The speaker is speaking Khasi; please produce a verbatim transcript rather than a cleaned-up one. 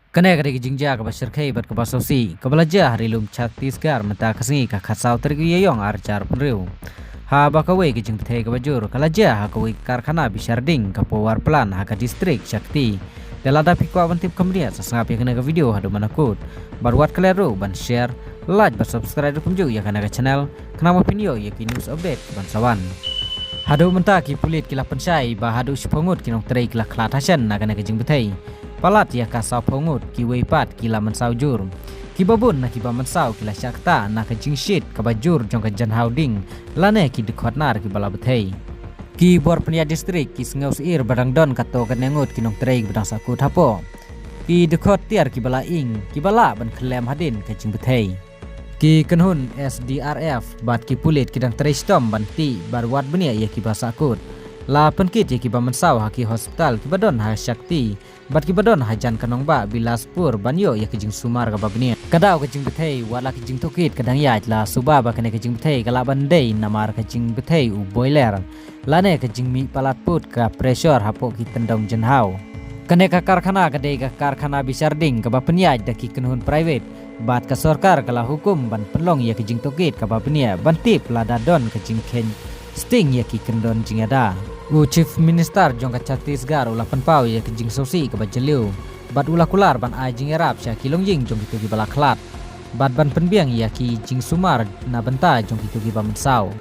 Kane ka dei ka jingjia kaba shyrkhei bad kaba sngewsih kaba la jia ha ri lum Chhattisgarh mynta ka sngi ka khatsaw tarik u Ïaïong arhajar arphew hynriew. Haba kawei ka jingbthei kaba jur ka la jia ha kawei ka karkhana bishar ding ka power plant ha ka district Shakti. Te lada phi kwah ban tip kham bniah sa sngap ïa kane ka video haduh mynta kut. Bad wat klet ruh ban share, like bad subscribe ruh kumjuh ïa kane ka channel khnang ba phin ïoh ïa ki news update ban sa wan. Haduh mynta ki pulit ki la pynshai ba haduh shiphew ngut ki nongtrei ki la khlad hashen na kane ka jingbthei. Palat ïa ka sawphew ngut kiwei pat ki la mynsaw jur. Kiba bun na kiba mynsaw ki la shah ktah na ka jingshit kaba jur jong ka janhaw ding lane ki dkhot nar kiba la bthei. Ki bor pynïaid district ki sngew syier ba dang don katto katne ngut ki nongtrei kiba dang sahkut hapoh ki dkhot tiar kiba la ing kiba lah ban khyllem hadien ka jingbthei. Ki kynhun S D R F bad ki pulit ki dang trei shitom ban tih bad wad bniah ïa kiba sahkut. La pynkit ïa kiba mynsaw ha ki hospital kiba don ha Shakti bad kiba don hajan ka nongbah Bilaspur ban ïoh ïa ka jingsumar kaba bniah. Ka daw ka jingbthei wat la ka jingtohkit ka dang ïaid, la suba ba kane ka jingbthei ka lah ban dei namar ka jingbthei u boiler lane ka jingmih palat put ka pressure hapoh ki tyndong janhaw. Kane ka karkhana ka dei ka karkhana bishar ding kaba pynïaid da ki kynhun private bad ka sorkar ka la hukum ban pynlong ïa ka jingtohkit kaba bniah ban tip lada don ka jingkheiñ sting ïa ki kyndon jingïada. U Chief Minister jong ka Chhattisgarh u la pynpaw ïa ka jingsngewsih kaba jylliew bad u la kular ban ai jingïarap sha ki longïing jong kito kiba la khlad bad ban pynbiang ïa ki jingsumar na bynta jong kito kiba mynsaw.